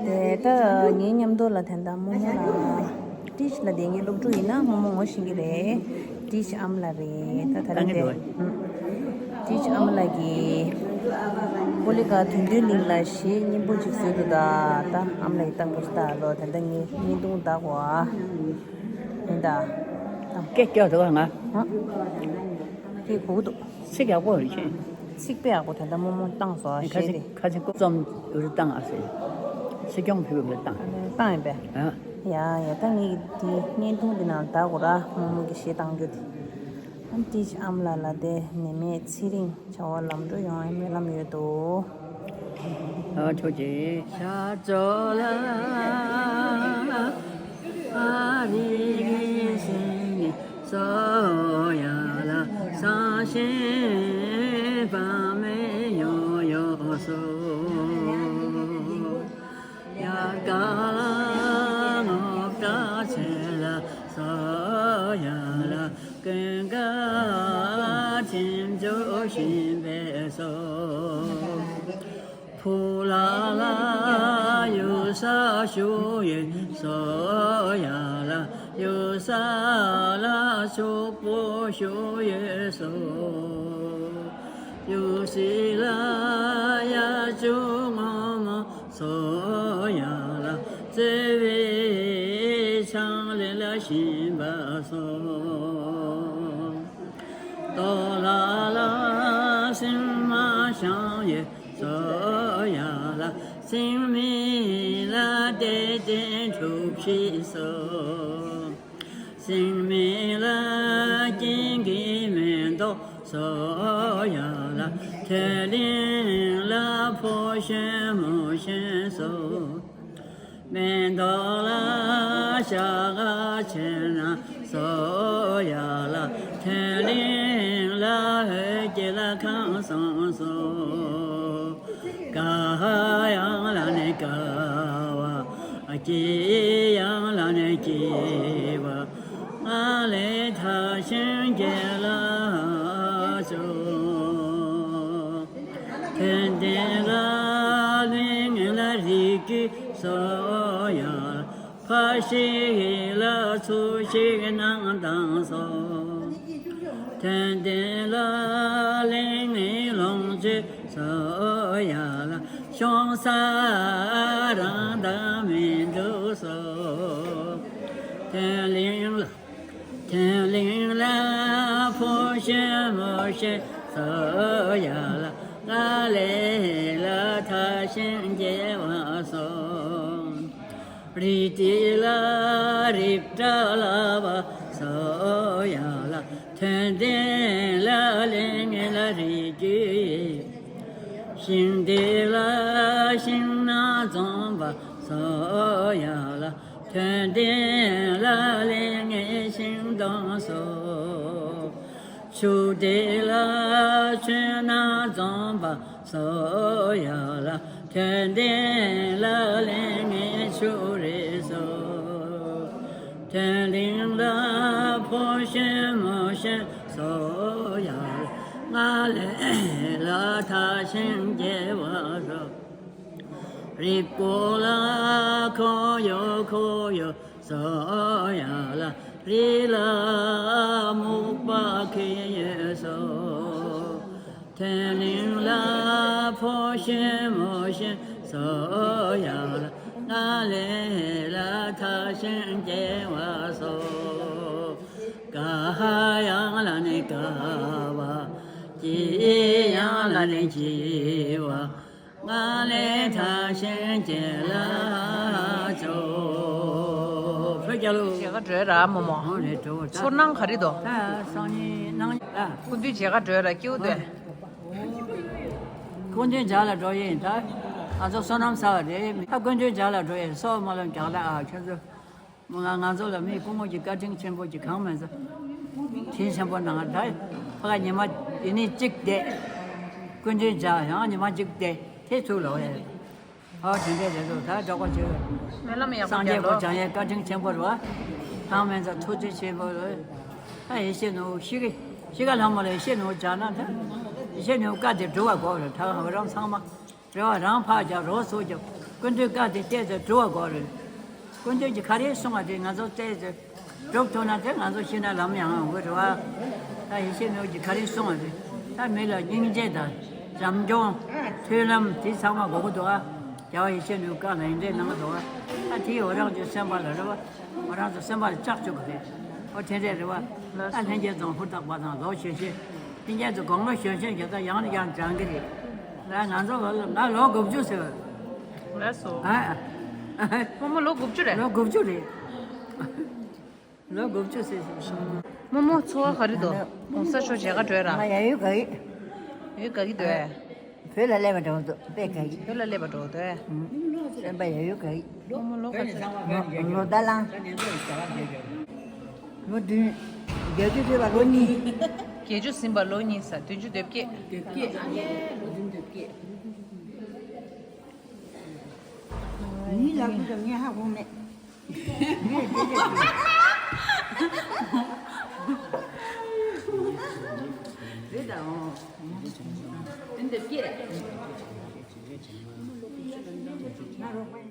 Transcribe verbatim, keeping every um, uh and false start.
དེ་ད་ངའི་མཉམ་དུ་ལ་དེ་འདྲ་རྨོ་མོ་ལ་ཏིས་ལ་དེ་ངའི་སློབ་ཕྲུག་ཡིན་ན་རྨོ་མོ་ངོ་ཤེས་ཀྱི་རེད། ཏིས་ཨམ་ལ་རེད། ད་ད་རེད་དེ། ཨུ། ཏིས་ཨམ་ལ་གི་པོ་ལི་ཀ་དུན་དུན་གླིང་ལ་གཞས་སྙན་པོ་ཅིག་བཟོས་འདུག་ད་ད་ཨམ་ལ་ཡི་རྟག་པར་ལྟ་ལོ། དེ་འདྲ་ངའི་བརྙན་ཐུང་ལྟ་གོ་ཨ། ཡིན་ད། སྐད་རྒྱག་འདུག་ང་། ཧ། སྐད་གོ་གི་འདུག་ཚིག་ཡག་པོ་རེད་ཁྱེད། ཚིག་དཔེ་ཡག་པོ་དེ་འདྲ་རྨོ་མོ་བཏང་སོང་ཨ། ཁ་གཞས་ཅིག་དེ། ཁ་ཅིག་རྐུབ་ཙམ་རུ་བཏང་ཨ་ཟེར། སྲིད་སྐྱོང་ཕེབས་པའི་བཏང་། བཏང་ཡིན་པས། ཨ། ཡ་ཡ། ད་ངས་དེ་བརྙན་ཐུང་འདི་ནང་ལྟ་དགོས་ར། རྨོ་མོ་གི་གཞས་བཏང་རྒྱུ་དེ། ཨ་ཏིས་ཨམ་ལ་ལ་དེ་ནི་མེད་ཚེ་རིང་བྱ་བ་ལམ་འགྲོ་ཡོང་བའི་སྨོན་ལམ་ཡོད་དོ། ཨ་ཐུགས་རྗེ་ཆེ། ཤ་ཚོ་ལ་ཨ་རི་རི་སིང་ནི་སོ་ཡ་ལ་སང་ཤིང་བ་མེ་ཡོ་ཡོ་སོ། ཡ་ག་ལ་ངོ་ག་ཚེ་ལ་སོ་ཡ་ལ་ཀུན་དགའ་ཆེན་མཆོག་ཤིང་བེ་སོ། ཕུ་ལ་ལ་ཡུ་ས་ཞུ་ཡེ་སོ་ཡ་ལ་ཡུ་ས་ལ་ཕྱུག་པོ་ཞུ་ཡེ་སོ། ཡུ་སི་ལ་ཡ་ཅུ་ངོ་མ་སོ་ཡ་ལ་བརྩེ་བའི་ཆང་ལེ་ལ་ཤིང་བ་སོ། ཏོ་ལ་ལ་སིང་མ་ཤང་ཡེ་སོ་ཡ་ལ་སིང་མི་ལ་དེ་དེ་འཁྲུག་ཤི་སོ། སིང་མི་ལ་ཀིང་གི་མེ་ཏོག་སོ་ཡ་ལ་ཐེ་ལིང་ལ་ཕོ་ཤན་མོ་ཤན་སོ། མེ་ཏོག་ལ་ཤ་ག་ཆེ་ན་སོ་ཡ་ལ་ཐེ་ལིང་ལ་ཧེ་ཀེ་ལ་ཁང་སང་སོ། ཀ་ཡང་ལ་ནི་ཀ་བ། ཀི་ཡང་ལ་ནི་ཀི་བ། ང་ལས་ཐ་ཤིང་གེ་ལ་ཅོ། ཐན་ཏན་ལ་ལིང་ལ་རིགས་ཀྱི་སོ་ཡ། ཕ་ཤི་ལ་ཚུ་ཤིག་ནང་དང་སོ། ཐན་ཏན་ལ་ལིང་ལོང་ཅི་སོ་ཡ་ལ་ཤོང་ས་རང་དང་མི་འདུག་སོ། ཐན་ལིང་ལ་ཐན་ལིང་ལ་ཕོ་ཤེ་མོ་ཤེ་སོ་ཡ་ལ་ང་ལེ་ལ་ཐ་ཤིང་སྐྱེ་བ་སོ། རི་ཏི་ལ་རི་བཀྲ་ལ་བ་སོ་ཡ་ལ་ཐོན་ཏེ་ལ་ལེ་ངེ་ལ་རི་རྒྱུ་ཡི། ཤིང་དེ་ལ་ཤིང་ནགས་འཛོམས་པ་སོ་ཡ་ལ་ཐོན་ཏེ་ལ་ལེ་ངེ་ཤིང་སྡོང་སོ། ཆུ་དེ་ལ་ཆུ་ནགས་འཛོམས་པ་སོ་ཡ་ལ་ཐོན་ཏེ་ལ་ལེ་ངེ་ཆུ་རེ་སོ། ཐོན་ལིང་ལ་ཕོ་ཤེ་མོ་ཤེ་སོ་ཡ་ལ་ང་ལེ་ལ་ཐ་ཤིང་སྐྱེ་བ་སོ། རི་ཀོ་ལ་ཁོ་ཡོ་ཁོ་ཡོ་སོ་ཡ་ལ་རི་ལ་སྨུག་པ་ཁེ་ཡོ་སོ། ཐོན་ལིང་ལ་ཕོ་ཤེ་མོ་ཤེ་སོ་ཡ་ལ་ང་ལེ་ལ་ཐ་ཤིང་སྐྱེ་བ་སོ། ཀ་ཡང་ལ་ནི་ཀ་བ། ཀྱི་ཡང་ལ་ནི་ཀྱི་བ། ང་ལེ་ཐ་ཤིང་སྐྱེ་ལ་ཅོ། བོད་རྒྱལ་ལོ། མཇལ་ཁ་འགྲོ་ཡ་ར་རྨོ་མོ། ཨོ་རེད་འགྲོ་བ་ད། ཚོར་སྣང་ག་རེ་འདུག་ད་སང་ཉིན་གནངས་ཉིན་ལ། སྐུ་མདུན་མཇལ་ཁ་འགྲོ་ཡ་ར་སྐྱིད་པོ་འདུག་སྐུ་མདུན་མཇལ་ལ་འགྲོ་ཡིན་ད། ང་ཚོ་བསོད་ནམས་བསགས་པ་རེད། ད་སྐུ་མདུན་མཇལ་ལ་འགྲོ་ཡིན་སོགས་མ་ལོན་རྒྱག་ལ་ཨ་ཁྱོད་ཚོ། ང་ང་ཚོ་ལ་མི་སྐུ་ངོ་གི་བཀའ་དྲིན་ཆེན་པོ་གི་གང་མེད་ཚོ། དྲིན་ཆེན་པོ་གནང་ད། ཕ་ག་ཉི་མ་དེ་ནི་གཅིག་བསྡད། སྐུ་མདུན་མཇལ་ཡང་ཉི་མ་གཅིག་བསྡད་དེ་ཐུག་ལོ་ཡ། ཨ་དེ་འདྲས་རེད་འདུག་ད་འགྲོ་གོ་ཆེ། སྨོན་ལམ་ཡག་པོ་སངས་རྒྱས་རྒྱག་གོ་རོགས། བྱང་ཡའི་བཀའ་དྲིན་ཆེན་པོ་རེད་བ། གང་མེད་ཚོ་ཐུགས་རྗེ་ཆེན་པོ་རེད། ད་ཡེ་ཤེས་ནོར་བུ་ཤི་གི་ཤི་ག་ལྷ་མོ་ལ་ཡེ་ཤེས་ནོར་བུ་བྱ་ན་ད། ཡེ་ཤེས་ནོར་བུ་བཀའ་དེ་སྒྲུབ་པ་དགོས་རེད་ད་རང་ཚང་མ། རེ་བ་རང་ཕར་རྒྱབ་རོགས་ཚུར་རྒྱབ། སྐུ་མདུན་བཀའ་དེ་བལྟས་ཚེ་སྒྲུབ་པ་དགོས་རེད། སྐུ་མདུན་གྱིས་ག་རེ་གསུངས་པ་དེ་ང་ཚོ་བལྟས་ཚེ་སྒྲུབ་ཐུབ་ན་དེ་ང་ཚོ་ཤི་ན་ལམ་ཡང་ཡོང་གི་རེད་བ། ད་ཡེ་ཤེས་ནོར་བུ་གྱིས་ག་རེ་གསུངས་པ་དེ་ད་མི་ལ་སྙིང་རྗེ་དང་བྱམས་སྐྱོང་མཐུན་ལམ་དེ་ཚང་མ་དགོས་ཀྱི་འདུག་ཨ། རྒྱལ་བ་ཡེ་ཤེས་ནོར་བུའི་བཀའ་ལ་འདི་འདྲས་གནང་གི་འདུག་ཨ། ད་དེ་འོ་རང་ཚོའི་སེམས་པ་ལ་རེད་བ། འོ་རང་ཚོའི་སེམས་པ་ལ་བཅག་བཅུག་གི་རེད། འོ་དེ་འདྲས་རེད་བ། ད་ལྷན་རྒྱས་ཚོ་ཧུར་ཐག་པ་དང་ལོ་གཞོན་གཞོན། ལྷན་རྒྱས་ཚོ་དགུང་ལོ་གཞོན་གཞོན་གྱི་ད་ཡང་ནས་ཡང་དྲན་གི་རེད། ང་ང་ཚོ་ལོ་ང་ལོ་དགུ་བཅུ་ཟེར་བ། ལགས་སོ། ཨ། རྨོ་མོ་ལོ་དགུ་བཅུ་རེད། ལོ་དགུ་བཅུ་རེད། ལོ་དགུ་བཅུ་ཟེར་ཟེར། རྨོ་མོ་འཚོ་བ་ག་རེ་འདུག་གོང་ས་མཆོག་མཇལ་ཁ་གྲོལ་ར། ང་ཡ་ཡོད་ག་ཡི། ཡོད་ག་གི་འདུག་ཨེ། བོད་ལ་སླེབས་པ་འདྲ་བོ་འདུག་དཔེ་ག་ཡི། བོད་ལ་སླེབས་པ་འདྲ་བོ་འདུག་ཨེ། སེམས་པ་ཡ་ཡོད་ག་ཡི། རྨོ་མོ་ལོ་ག་ཚོད། ལོ་ཟླ་ལང་། ལོ་བདུན། བརྒྱད་ཅུ་ཐོན་པ་ལོ་གཉིས། བརྒྱད་ཅུ་ཟིན་པ་ལོ་གཉིས་ས་བདུན་ཅུ་དོན་བརྒྱད། དོན་བརྒྱད་ཨ་ནི་ལོ་བདུན་དོན་བརྒྱད། ཉིན་ལ་ཁུ་དང་ངས་ཧ་གོ་མེད། ངས་དེ་ལས་རེད་ད། འོང་། དོན་དོན་བརྒྱད།